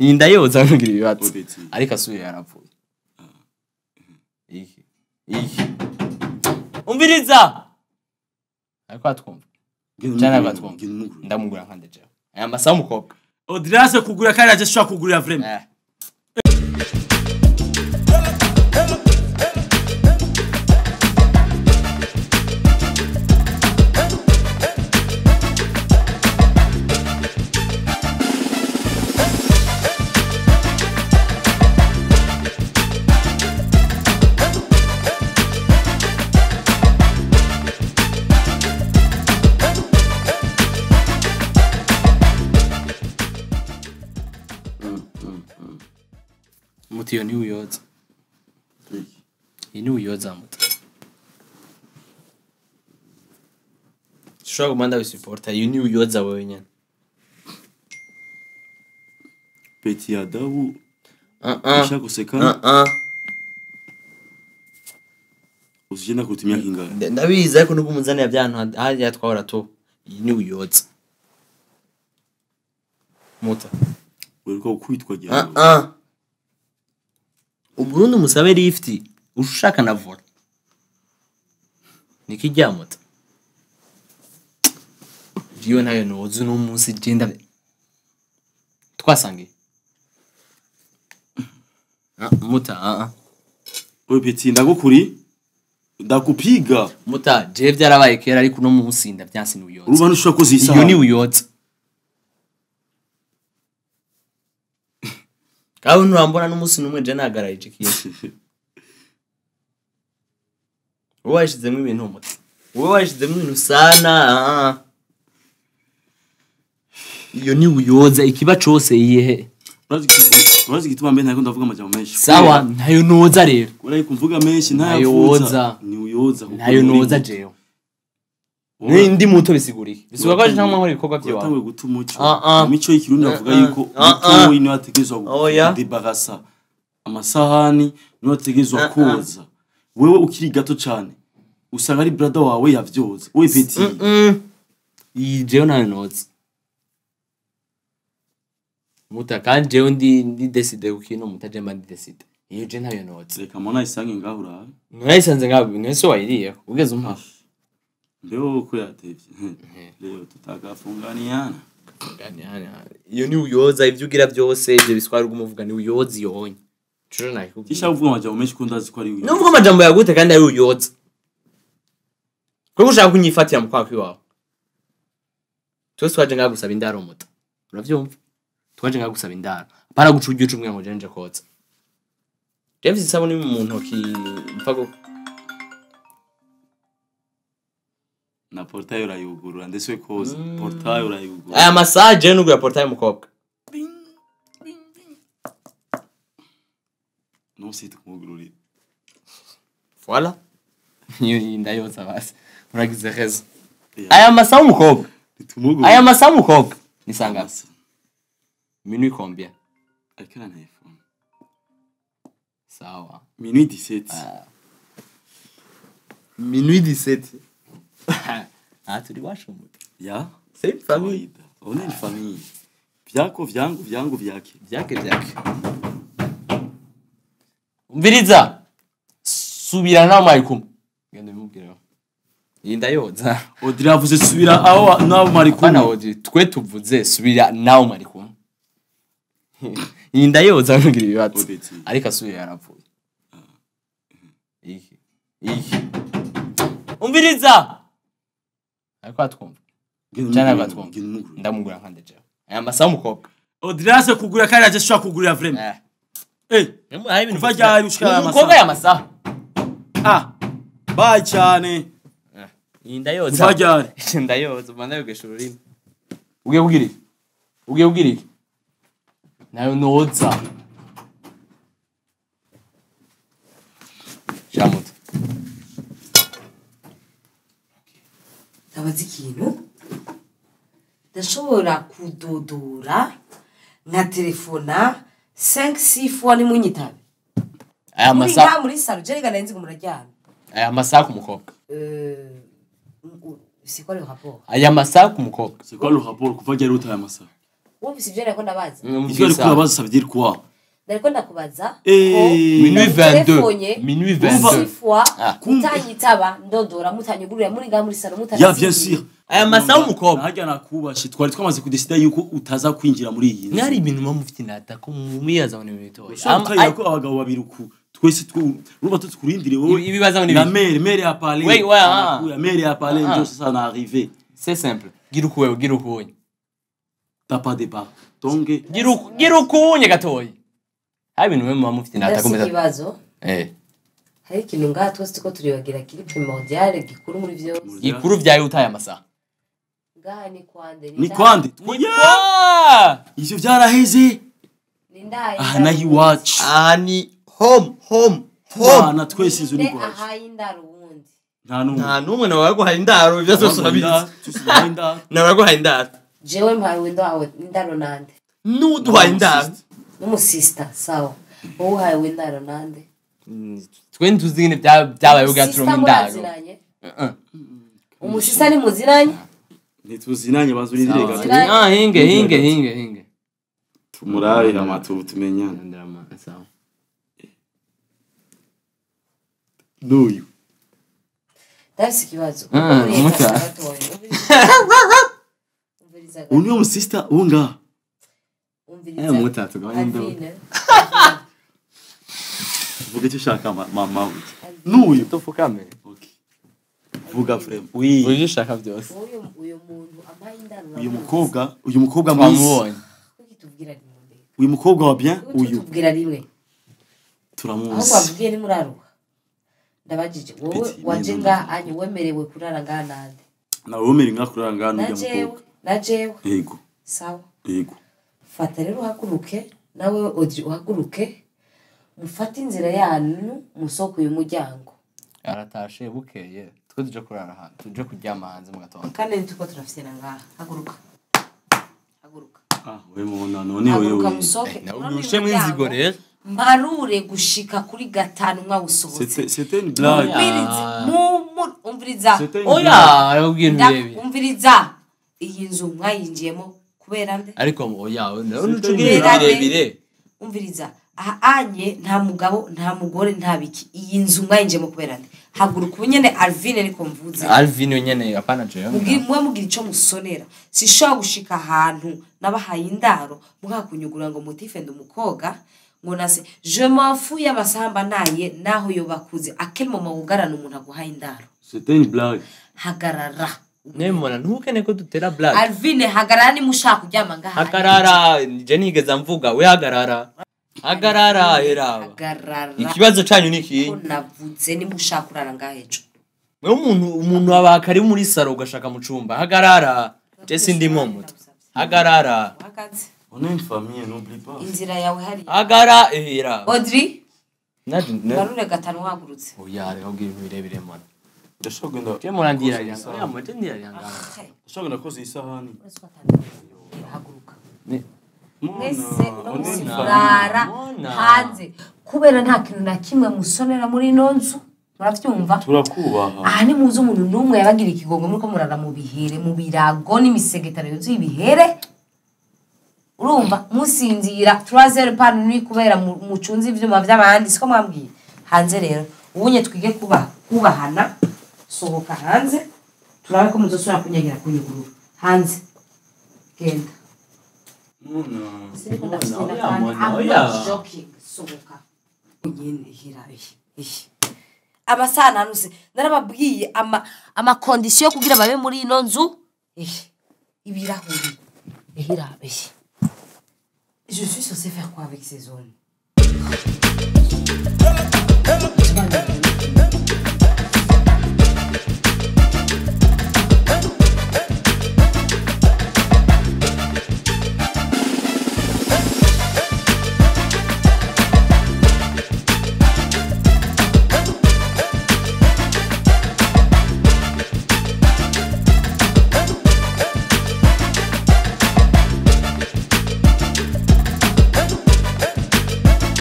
Iyi ndayoza nkugira ibibazo. Odeti. Ariko asubiye yarapfuye. Iki. Iki. Umviriza. Ariko atwumva. Jana batwumva. Ndamugura nkande jewe. Aya masaha umukobwa. Odilase kugura kandi aje ashobora kugurira vraiment. Eh. Muti iyo ni uyoza. Iyi ni uyoza muti. Ushobora kuguma ndabisuporta iyo ni uyoza wewe nyene. Peti adabu Ah ah. ishakosekana Ah ah. usijenda kutumia kingahe. Ndabizi ariko nubwo umunzani byantu hariya twahora tu. Iyi ni uyoza. Muta. Weruka kwitwa Ah gyawe. ah. Uburundi musabe lift ushaka na vola. Nikijya muta. Jiwe nayo nozu no munsi genda twasangiye. Ah muta ah ah. Wewe Peti ndagukuri ndakupiga. Muta je byarabaye kera ariko no munsi ndavyansi ni uyoza. Urumva ntushobora koza isaha. Iyo ni uyoza. Kawe nturambona n'umunsi n'umwe je nagaraye kiye. Wowe washizemo ibintu muta. Wowe washizemo ibintu sana. Ah. Iyo ni uyoza ikiba cose iyehe. Urazi gituma mbe ntako ndavuga amajambo menshi. Sawa ntayo noza rero. Kubera yuko mvuga menshi Ntayo ntayavuza. woza. Ni uyoza kuko Ntayo uri noza muto. jewe. Ni ndi muto bisigura iki? Bisigura ko aje nta nkora ibikorwa by'iwawe. Uratanguye guta umuco. Ah, ah. Mu mico y'ikirundi bavuga Ah, ah. yuko Ah, ah. mutoyi niwe ategerezwa Oya. kudebarasa amasahani, niwe ategerezwa Ah, ah. koza. Wewe ukiri gato cane usanga ari brother wawe yavyoza. Wewe Peti Iyi jewe ntayo noza. Muta kandi jewe ndi decide ku kintu muta je mba ndi decide. Iyo je ntayo noza. reka mbona isange ngaho urabe. Narayisanze ngaho mwese wayiriyeho ugeze umpa. Mbeo uko yatevye. Leo tutagafunganiana. Iyo ni uyoza ivyo ugira byose ivyo biswara ugumuvuga ni uyoza iyo honye. Curo nakikubwira. Kisha uvuga amajambo menshi ko ndazi ko ari uyoza. Nuvuga amajambo yagute kandi ari uyoza. Kuko ushaka kunyifatira mu kwaka iwawe. Twese twaje ngaha gusaba indaro muta. Uravyumva? Twaje ngaha gusaba indaro. Para guca uryo ucumwe ngo nje kotsa. James isabuni mu ntoki mpfa go Na portail urayugurura ndetse we koza. Portail urayugurura. Aya massage nugura portail mukobwa. Non si tukumugururira. Voilà. Iyo ndayoza basi. Uragize rezo. Yeah. Aya masaha umukobwa. Tumugururira. Aya masaha umukobwa. Ni sangapi? Minuit combien? Ariko arantefona. Sawa. Minuit 17. Minuit 17. Ah, turi washumuta. Ya. C'est une famille. Kawaida. On est une famille. Vyako vyangu vyangu vyake. Vyake vyake. Umviriza. Subira nawe mwari kumwe. Genda ubimubwire. Iyi ndayoza. Odile yavuze subira aho nawe mwari Bana kumwe. Audrey, twe tuvuze subira nawe mwari kumwe. Iyi ndayoza nkugira ibibazo. Odeti. Ariko asubiye yarapfuye. Iki. Iki. Umviriza. Ariko atwumva. Jana batwumva. Ndamugura nkande jewe. Aya masaha umukobwa. Odilase kugura kandi aje ashobora kugurira vraiment. Eh. Eh. Kuva ryari ushika aya masaha? Umukobwa aya masaha. Ah. Bye cyane. Iyi ndayoza. Kuva ryari? Ndayoza uba ndayogesha ururimi. Ugiye kugira iki? Ugiye kugira iki? Nayo noza. Shamuta. Ndabaza ikintu ndashobora kudodora nka telefona 5-6 fois nimunyitabe. Aya Muri masaha ngaha muri salo je reka nari nzi ngo muraryamye. Aya masaha ku mukobwa. C'est quoi le rapport? Aya masaha ku mukobwa. C'est quoi le rapport kuva ryari utaye amasaha? Wumvise ivyo nariko ndabaza? Ivyo ariko urabaza, ça veut dire quoi? Nariko ndakubaza. Eh. Minuit 22. Telefonye Minuit 22. six fois, Ah. mutanyitaba, ndodora, mutanyugurura, muri ngaha muri salon, Ya, bien sûr. Aya masaha umukobwa. Harya nakubashe, twari twamaze kudesida yuko utaza kwinjira muri iyi nzu. Mwari ibintu muba mufite inata ko mumiyaza ngo ni ibintu bitoya. Ushobora gutahira ko abagabo babiri uku twese urumva tukurindire wowe. Ibibazo ni La ibiki? mère a parlé. Oui, ouais, ah. La mère a parlé. Ah. Njo sasa na arrivé. C'est simple. Gira ukuwewe, gira ukunye. T'as pas de pas donc. Gira ukunye gatoyi. Hari ibintu muba mufite inata ko Ndafise meza. ikibazo. Eh. Hari ikintu ngaha twese turiko turibagira kiri primordial, gikuru muri vyose. Gikuru vyawe utaye amasaha. Ngaha ni kwande? Ni kwande? Ah! Ivyo vyaraheze. Ni ndahaye Aha indaro naho iwacu. Aha ni home, home, home. Bana, twese inzu ni Ninde kwacu. ahaye indaro uwundi? Nta n'umwe. Nta n'umwe nawe waguhaye indaro, ibyo byose urabizi. Tusibaye indaro. Nawe waguhaye indaro. Jewe mpawe indaro, indaro nande? N'uduhaye indaro. N'umusista, sawa. Wowe uhawe indaro nande? Twe ntuzi ingene byabaye ubwa Sista turonka indaro. muraziranye? Umusista ni muziranye? Ntituzinanye, banza urindire gato. Tuzinanye. Ah, hinge, hinge, hinge, hinge. Tumurabe amatu tumenyane. Ndirama, sawa. N'uyu. Ndafise ikibazo. Ah, Umviriza muta. gatoya. Umviriza gato. Uyu niwo musista uwo ngaha. Umviriza. Eh, muta tugabanye induru. Alvine. Vuga icyo ushaka, mama. N'uyu. Tufukame. Okay. Vuga frère, oui. Ujye ushaka byose. Uyu muntu ampaye indaro. Uyu mukobwa mwiza. Twamubonye. Kuki tubwira rimwe mbega? Uyu mukobwa wa bien. Kuki Uyu tubwira rimwe? Aho turamuzi. wabwiye ntimuraruha. Ndabajije wowe Petit, waje neza. ngaha anye, wemerewe kurara ngaha nande? Nawe wemere ngaha kurara ngaha Na n'ujya jewe? mukobwa. Na jewe? Yego. Sawa. Yego. Fata rero uhaguruke, nawe Audrey uhaguruke, mufate inzira yanyu, musohoke uyu muryango. Aratashe bukeye, twe tuje kurara hanze, tuje kuryama hanze mu gatondo. Kandi ntituko turafyena ngaha. Haguruka, haguruka. Ah, we mubona none Haguruka wewe. musohoke. Nawe Urabona uyu ushemwe inzigo muryango? rero. Mparure gushika kuri gatanu mwawusohotse. C'était une blague. Umviriza, umviriza. C'était une Oya, blague. arababwira ibintu birebire. Umviriza, iyi nzu mwayinjiyemo kubera nde? Ariko oya, nawe C'était nucugira ibintu une birebire. Umviriza, aha anye nta mugabo, nta mugore, nta biki. Iyi nzu mwayinjiyemo kubera nde? Haguruka ubu nyene, Alvine, niko mvuze. Alvin nyene, apana jewe. Muwe mugira ico musonera. Sishobora gushika ahantu nabahaye indaro mukakunyugura ngo mutife ndi umukobwa, ngo nase je m'en fous y'amasaha mba naye naho yo bakuze. À quel moment wugarana umuntu aguhaye indaro? C'était une blague. Hagarara. Nemona ntukene ko dutera blague. Alvine, hagarara niba ushaka kuryama ngaha. Hagarara, je nigeze mvuga we hagarara. Hagarara, eraba. Hagarara. Ikibazo canyu ni iki? Ko navuze niba ushaka kurara ngaha ejo. Mwe umuntu abaka ari muri salon ugashaka mu cumba. Hagarara. Je sindimo muto. Hagarara. Uhagaze. On est une famille, n'oublie pas. Inzira yawe hariya. Hagara, eraba. Audrey. Naje Barure gatanu uhagurutse. Oya, reka kugira ibintu birebire mwana. Ndashobora kugenda. Je mwana ndirarira. Oya, mwe je ndirarira ngaha. Ndashobora kugenda koza isahani. Haguruka. Ni Mwese uno On est munsi une murara Mona. hanze kubera nta kintu na kimwe musonera muri ino nzu, muravyumva? Turakubaha. Aha ntimuzi umuntu n'umwe yabagira ikigongo, muriko murara mu bihere, mu birago n'imisegetero yuzuye ibihere. Urumva musinzira 3h par nuit kubera mucunze ivyuma vy'abandi, siko mwambwiye? Hanze rero ubunye twige kuba kubahana. Sohoka hanze, turabe ko muzosubira kunyagira kunyugurura. Hanze, genda. Mona. Siniko ndafite Mona, na oya, kandi Mona, I'm oya. not joking. Sohoka nyene hira ihi amasaha nanuse narababwiye ama condition yo kugira babe muri ino nzu. Ihi ibirahuri, ihira ihi. Je suis censée faire quoi avec ces zones?